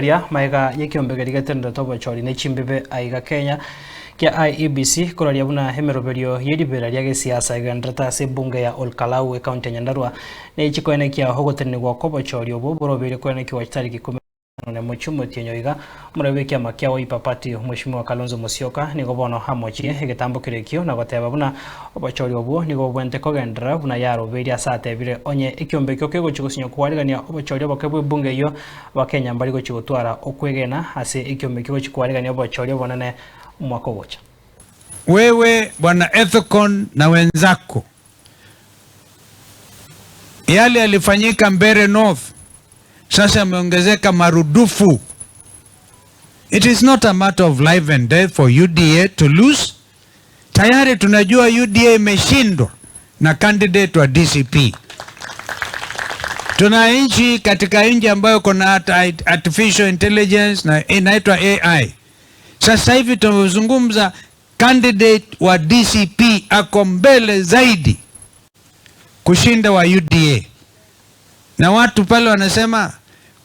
Ria maega y'ekiombe keria getenderete obochori na echimbebe aiga Kenya kia IEBC koraria buna emeroberio y'eribera ria gesiasa egenderete ase ebunge ya Olkalau ecounty ya Nyandarua na echikoenekia ogotenenigwa kwa obochori obo borobeire koenekiwa chitariki ikomi na emo chia iga omorebe ekiama kia Wiper Party Mheshimiwa Kalonzo Musyoka nigo bono amochirie egetambo keria na goteba buna obochori obwo nigo bobwente kogenderera buna yarobeire ase atebire onye ekiombe ekio kegochi gosinya kwarigania obochori oboke bwa ebunge eywo Abakenya mbari gochi gotwara okwegena ase ekiombe ekio gochi kwarigania obochori obonene omwaka ogocha. Wewe Bwana Ethekon na wenzako, yale yalifanyika Mbeere North sasa yameongezeka marudufu. It is not a matter of life and death for UDA to lose. Tayari tunajua UDA imeshindwa na candidate wa DCP. Tuna nchi katika nchi ambayo kuna artificial intelligence na inaitwa AI. Sasa hivi tunazungumza, candidate wa DCP ako mbele zaidi kushinda wa UDA, na watu pale wanasema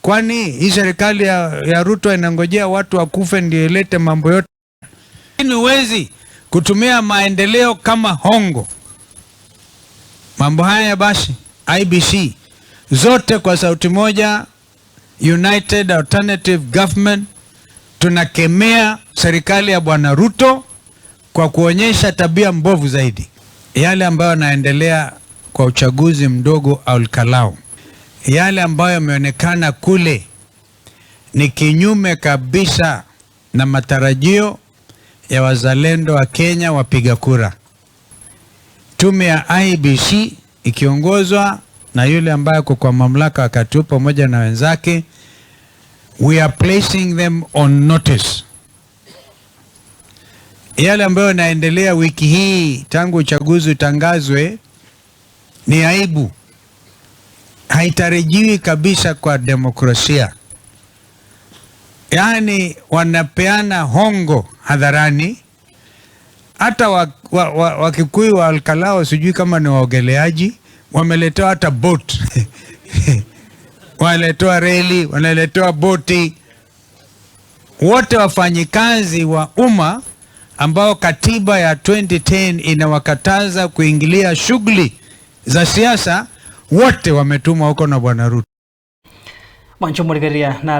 kwani hii serikali ya Ruto inangojea watu wakufe ndio ilete mambo yote? Lakini huwezi kutumia maendeleo kama hongo. Mambo haya basi, IEBC zote kwa sauti moja, United Alternative Government, tunakemea serikali ya Bwana Ruto kwa kuonyesha tabia mbovu zaidi, yale ambayo yanaendelea kwa uchaguzi mdogo Olkalau, yale ambayo yameonekana kule ni kinyume kabisa na matarajio ya wazalendo wa Kenya wapiga kura. Tume ya IEBC ikiongozwa na yule ambaye ako kwa mamlaka wakati huu pamoja na wenzake, we are placing them on notice. Yale ambayo yanaendelea wiki hii tangu uchaguzi utangazwe ni aibu, haitarajiwi kabisa kwa demokrasia. Yaani wanapeana hongo hadharani. Hata Wakikuyu wa Olkalau sijui kama ni waogeleaji, wameletewa hata boat wanaletewa reli, wanaletewa boti. Wote wafanyikazi wa umma ambao katiba ya 2010 inawakataza kuingilia shughuli za siasa, wote wametumwa huko na Bwana Ruto. Mwancho morigeria nara.